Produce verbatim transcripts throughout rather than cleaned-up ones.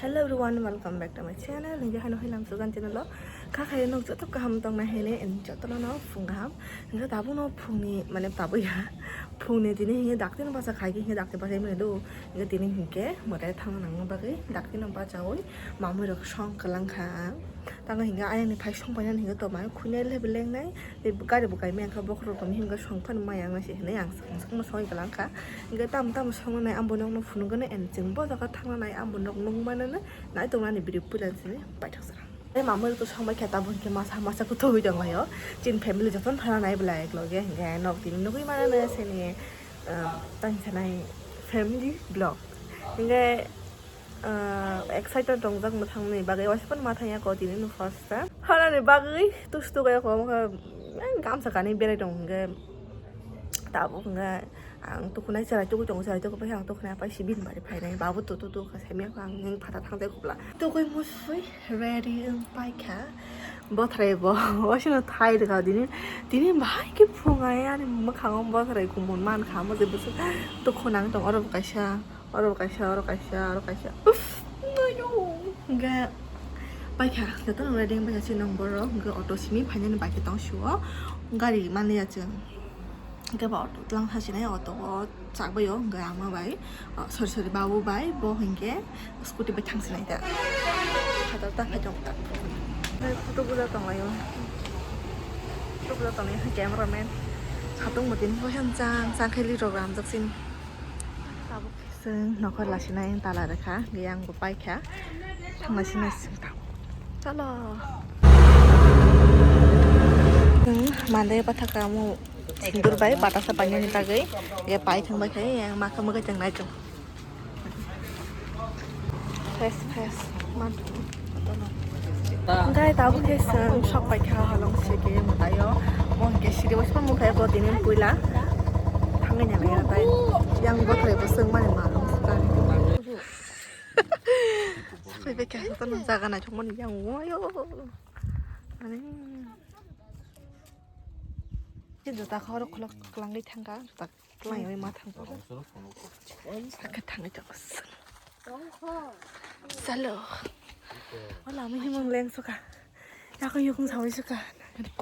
Hello everyone, welcome back to my channel. Hingke hano hailam sugan channel o kha khayo nok joto kaham tong nai hene en joto no phung kaham. Hingke tabuk no phung ni mane tabuk ya phung ni tini hingke dakti no basa khai hingke dakti basa mene do. Hingke tini hingke mwtai thang nang bagwi dakti no bachawi mamui rok song kalang kha. Tango hingke ayang ni phai song paina hingke to mai khune le beleng nai. Tei gari bo kaimai ang kha bokhorok tongmani hwnba song phano maya wngna se hinui ang swkang swkang no songwi kalang kha. Hingke tamo tamo songna nai ang bo nokno phunukgwi no and chwng bo jaga thangna nai ang bo nok nukmano no nai tongnani bwrwi puila sini paithak jora. Tei mamui rok to songbai kha tabuk hingke masa masa kutugwi tonglaio. Chini family jotono thana nai belai ekloge hingke nok tini nugwi mano no sini, ah, tang sanai family vlog. Hingke ah, excited tongjak mwthangni bagwi waisa phano ma thangya ko tini no first time. Hanani bagwi tusu tuku ya ko wngkha, eh, gamsa kanwi berai tong hwnkhe tabuk hwnkhe ang tukunai chwrai tuku tongo chwrai tuku pai ang tukunai apai si bini bari phainai babu tu tu tu kha semi ang ning phata thang tei kubla tukui musui ready wng paikha. Bothrai bo wasino thai rwkha tini tini bahai khe phungai ani mwkhango bothrai kumun mankha mo je bwswk tukhunang tong oro bo kaisa. Oro kaisa, oro kaisa, oro kaisa. Uff, nayo. Hingke paikha, joto no ready wngpai kha si nang borok. Hingke auto simi phainani bai khe tong sio. Gari mani ya chwng. Hingke ba auto tlang thasinai auto o chakbai o hingke ama bai. Oh, sorry, sorry, babu bai bo hingke scooty bai thang sinai ta. Khatar ta khai tong ta. Photo buja tong laio. Photo buja tong laio cameraman. Satung mutin bo yang chang chang khe li rok ram jak sini. Tabuk. Chwng nokha lasinai tala rwkha, hwnkhe yang bo paikha. Thangna sini chwng tang. Chalo. Chwng mande pathaka mo sindur bai batasa painani bagwi, hwnkhe pai thangbai khai, yang makha mwkhai chwng nai chwng. Fresh, fresh. Man. Hingke tabuk khe chwng sok paikha holong se khe mwtaio. Mo hingke siri bo song mukha eko tini puila. Thangwi nang ya tai. Yang bothrai bo chwng mani ma rong se tani. Sok pai kha to nang jaga naithok mani yang wayo. Ani. Khe jota khoro khulok kwlangwi thangkha. Jota Klai oi ma thang toro. Sakha thangwi tongo. Salo. Wala mo himung leng suka. Yako yukung sawi suka.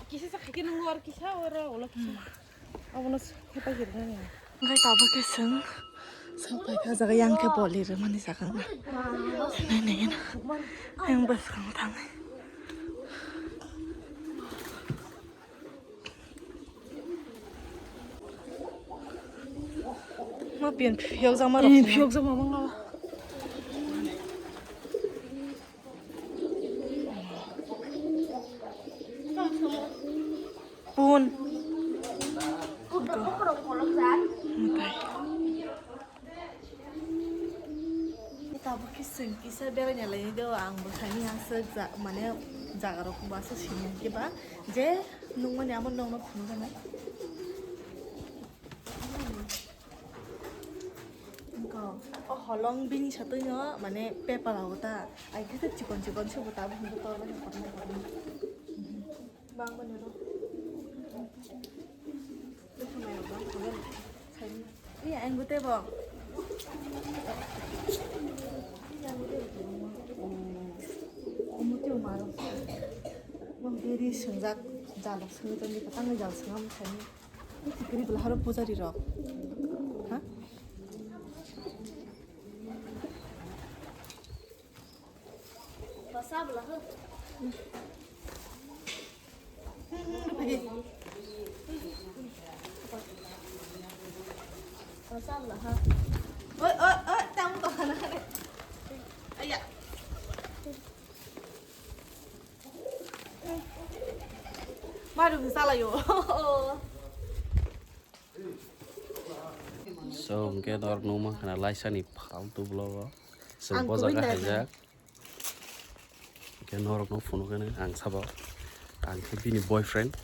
Kisa sa khake nung or kisa ora ola kisa. Abono hepa hirna ni. Ngai tabo keseng. Sapai ka jaga yang ke boli re mani sakang. Nai nai na. Yang bas kang thang. Ma pian phiyok jama rok. Eh, phiyok jama mangala. Pun. Mutai. Tabuk khe chwng kisa beraina lainai do, ang bwsani aswk ja-, mane jaga rok bo aswk sini khe ba je nukmani amo nokno phunukgana. Wngkha o holong bini satwi no mane paper o ta ai khe chikon chikon se bo tabuk hwnwi tor bai kotorma kotorma. Bang mani ro. Iya, ang gute bo. Omo tei maro. Mo deri swngjak, jalok swngjak ni, tangwi jal swnga mo thani. Tikri bwla haro pujari rok. Ha? Oi, oi, oi, tamo to khana khana. Aya. Maru salayo. So, hwnkhe norok nukmankha na laisani faltu vlog o. Chwng Ang bo jaga kubui haijak. Hwnkhe norokno phunukgani ang sabo. Ang khe bini boyfriend.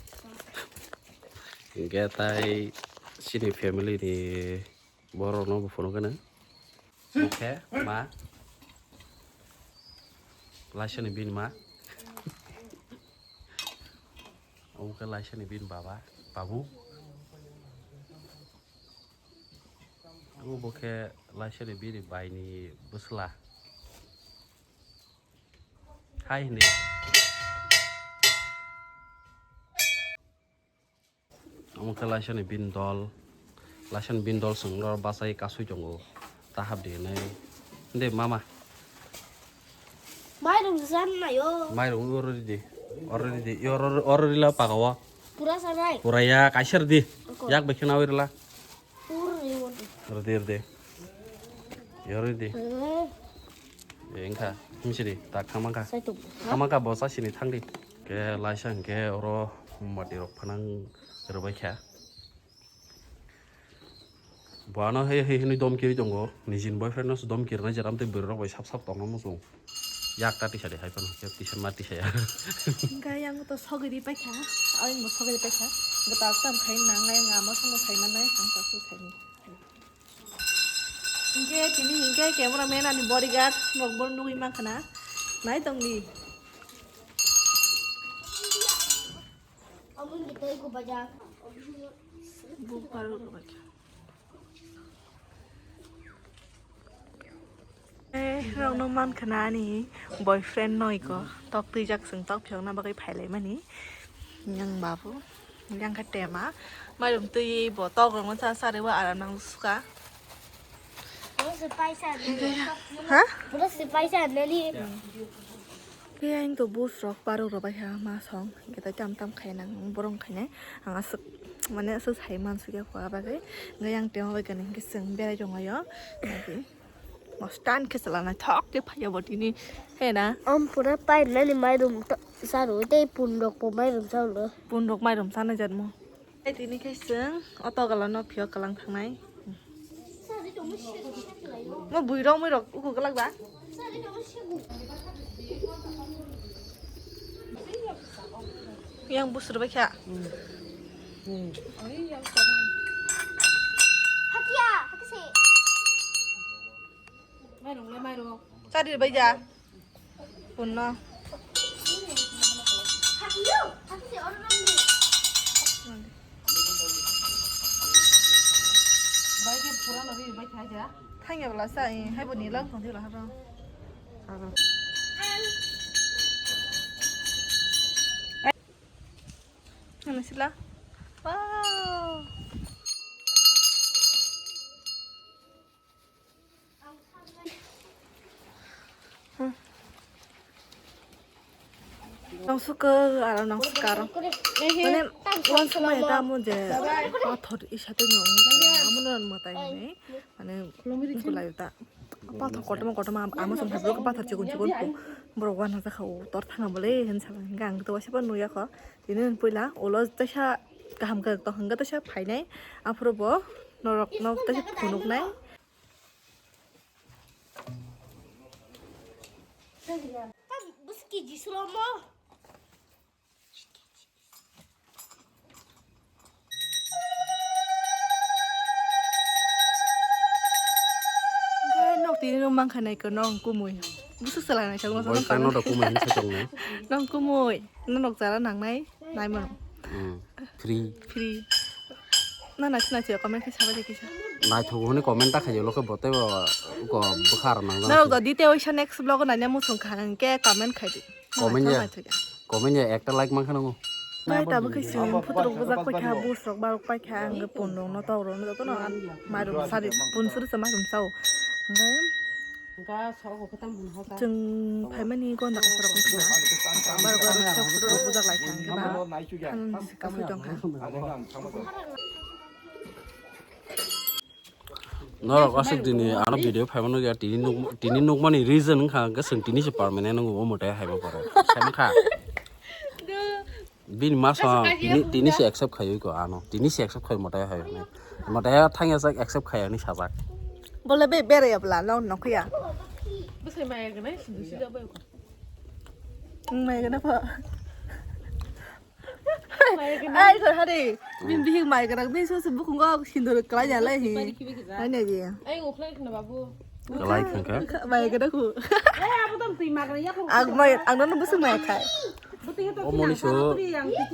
Hwnkhe tai chini family ni borokno bo phunukgani. Hwnkhe ma. Laisani bini ma. Omo khe laisani bini baba, babu. Omo bo khe laisani bini baini bwsla. Hai hindi. Omo khe laisani bini dol, laisani bini dol chwng oro bachai kasui tongo, ta hapdi hinwi. De mama. Mairung jan nayo. Mairung oro ridi, oro ridi, oro, oro rila paga o. Pura sanai. Pura ya kaisa ridi, yak bai khena rila. Pura ridi. Ridi, ridi. Yo ridi. Eh. Eh, wngkha, himsiri, tak khamangkha. Saitung. Khamangkha bo chasini thangdi. Ke laisa hwnkhe oro mati rok phanang rwbaikha. Bo ano he he hinwi domki tongo, nijini boyfriend no se domki rwnai je, amtwi bwrwi rok bai sap sap tongna muchung. Yak ta tisa de hai phano, yak tisa ma tisa ya. Hwnkhe yang to sogwi ri paikha, ayang bo sogwi ri paikha. Hwnkhe tak tam khai nang ayang ama sono sai manai, ang tak sai ni. Hingke tini hingke camera man ani bodyguard rok bo nugui mankha na. Nai tongdi. Buk paruk rok. Eh, rokno mankha na ani boyfriend no iko. Tok twijak chwng tok phiyokna bagwi phailaimani. Yang babu. Yang kha tema. Mairum twi bo tok rokno cha cha rewa aram nang suka. Pura se paisa nani. Ha? Pura se paisa nani. Khe ang to bus rok paruk rok bai ha ma song. Hingke tai tam tam khai nang borong khainai. Ang aswk mane aswk sai man sukya kho abagwi. Ngai ang tema bai kani hingke chwng berai tongayo. Nagi. Mostan khe chala naithok khe phaiya bo tini. He na? Am pura pai nani mairum to saru tei pun rok bo mairum saru. Pun rok mairum sana jatmo. Tei tini khe chwng auto gala no phiyok kalang thangnai. Mo bui rok mui rok uku glak ba? Yang busur bai kha. Hakia, hakia se. Mairum le mairum. Chari bai ja. Punno. Thangya bwla sa, eh, hai bo ni lang thang thila haro. Ano sila. Wow. Nang suka, aro nang suka aro. Mane, wan sama ya ta mo je pathor isa te no, amo no matai ne. Mane, kulai ta. Pathor kotorma kotorma amo song habro pathor chikon chikon ko. Borok wan hasa kha o tor thanga bole hen sala hingga ang to wasipa nuya kho. Tini puila ulo taisa kaham ka to hingga taisa phainai. Aphuru bo norok nok taisa phunuknai. Bwswk kg sulomo? Nok tini no mankha nai ko nong kumui. Bwswk salai nai chakma. Boyfriend no da kumui hinwi se tongnai. Nong kumui. No nok jara nangnai. Naimano. Mm. Free. Free. Na na sina chiya comment khe sabai kisa. Naithok hwnwi comment ta khayo lokhe bote bo ko bwkhar nang. Norok do dite oisa next vlog o nanya muchung kha hwnkhe comment khai di. Comment ya. Comment ya ekta like man khanango. Bai tabuk khe sing photo rok bujak paikha, bus rok barok paikha, hwnkhe pun rok no tok rok no jotono mairum sari pun suri se mairum sao. Hwnkhe Chwng phaimani gonda kaisa rok wngkha na. Bar bar rok sok sok rok bujak lai kha, hwnkhe ba thanani se kasui tong kha. Norok aswk dini ano video phaimano ya, tini nuk-, tini nukmani reason wngkha hwnkhe chwng tini se permanent wngo, omo tei haiba pore. Sai mankha. Bini ma sa tini, tini se accept khayo ko ano. Tini se accept khayo motai hai. Motai thangya sak accept khaya ni sajak. Bole be bere ya bla no no khaya. Bwsai maya gwnai sindi sida bai ko. Maya gwnai ko. Ai ko hari. Bin bihik maya gwnai bin so se bukhungo sindur kala ya lai hi. Ai ne ji. Ai ukhlai khna babu. Kalai khangkha. Mai kada ku. Ang mai, ang nono busuk mai khai. O moni so,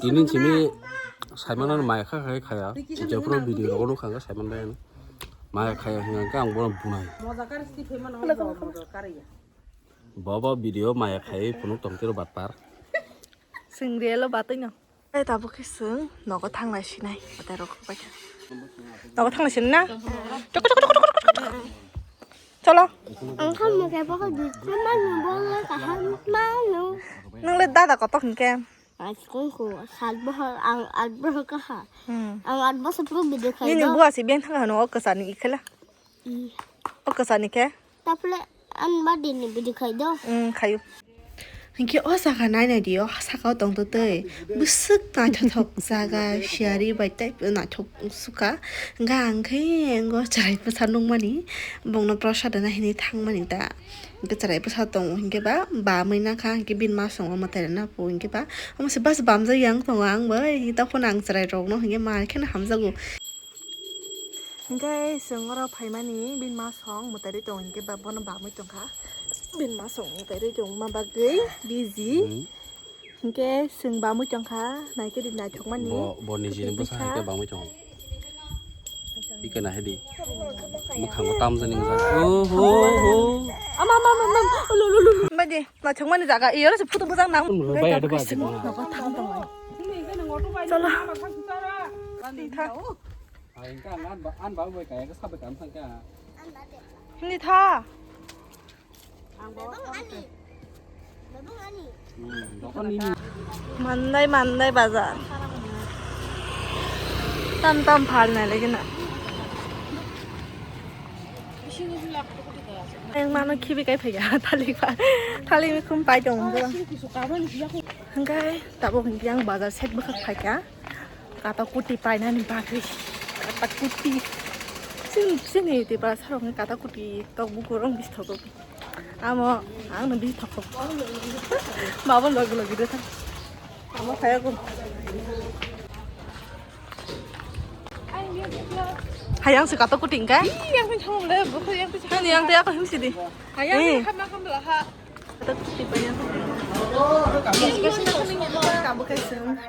tini simi Simon mai kha khai khaya. Jepro video rogo no khangkha Simon bai. Mai khaya hingkha ang bono bunai. Moja kar sti phema no moja kar ya. Bobo video maya khai phunuk tong tiro batpar. Sing real o batwi no. Ai tabuk khe sing nogo thanglai sinai. Batai rok bai kha. Nogo thanglai sinai na? Tok, tok, tok. Cholo. Ang khan mo khe bokol di. Manu bole kaham manu. Nang le dada kotok hingke. Ai, school ko sat bohor, ang at bohor kaha. Hmm. Ang at bohor puro video khai Nini do. Bua si beng thang hano o kwsa ni ikhela. I. O kwsa ni khe? Taple an ba din ni video khai do. Hmm, khayu. Hingke o jaga nai nai di o saka o tong tei bwswk naithothok jaga siyari bai tei naithok sukha. Hingke ang khe engo chwrai bwsa nukmani bongno prosad rwna hinwi thangmani da. Hingke chwrai bwsa tongo, hingke ba bamwi nakha, hingke bini masongo mwtai rwna po, hingke ba omo se bus bamjak yang tongo, ang bai tokphano ang chwrai rokno hingke mar kheno hamjago. Hingke chwng oro phaimani bini masong mwtai ri tongo, hingke ba bono bamwi tongkha, bini masong mwtai ri tongma bagwi busy. Hmm. Hingke chwng bamwi tongkha, naikhe di naithokmani. Bo, bo nijini bwsa hai khe bamwi tongo. Ike nahidi. Mwkhango tamjani wngkha. Oh, ho, ho. Ama, ama, ama, ama. Lo, lo, lo, lo. Madi, naithokmani jaga. Iyoro se photo bwjak nang. Bai, ado bai. Nogo thang tongmani. Cholo. Ang ba, ang ba bai kaya ke sabai kam thangka. Hindi tha. Mandai, mandai bazar. Tam, tam phal nai lagi na. Yang mano khibi kai phaiya, thalik pha, thalik mi khum pai tong. Hingkai, tabo hingke yang bazar set bwkhak phaikha. Kata kuti painani bagwi. Kata kuti. Sin, sini Tipra sarokni kata kuti tok bukurong bisthogo. Amo ang no bisthogo. Mabo logi logi de thang. Amo khayago. Hayang se kata kuti hingka? Ih, yang pun thang le, buku yang pun thang. Yang te apa him sidi? Hayang Eh. Hama kam la ha.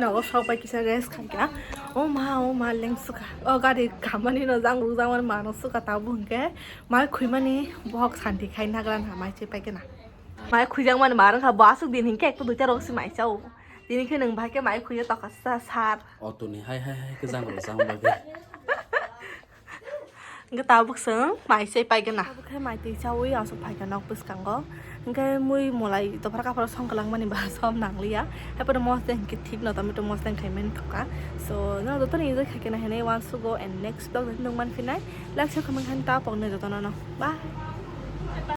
Nogo sok pai kisa rest khaika. O ma, o ma, leng suka. O gari kamani no jang ruk jang mani mano suka tabu hingke. Mai khuimani bohok santi khai nagra na mai chai pai kena. Mai khuijang mani marang kha bo asuk din hingke ekto duita rok si mai chao. Tini khe nung bai khe mai khuiya tokha sa sar. O tuni hai hai hai khe jang ruk jang bagwi. Hingke tabuk chwng mai chai pai gana. Tabuk khe mai twi chaui aswk phai kha nok bwskango. Hingke mui mwlai dophra kaphra song kwlangmani ba som nangliya. Haiphano mosde hingke thik no tomato mosde hingke khaimani thokha. So, no jotono enjoy khai kena hinui wansugo and next vlog nung manphinai. Like, share, comment khan ta poknai jotono no. Bye.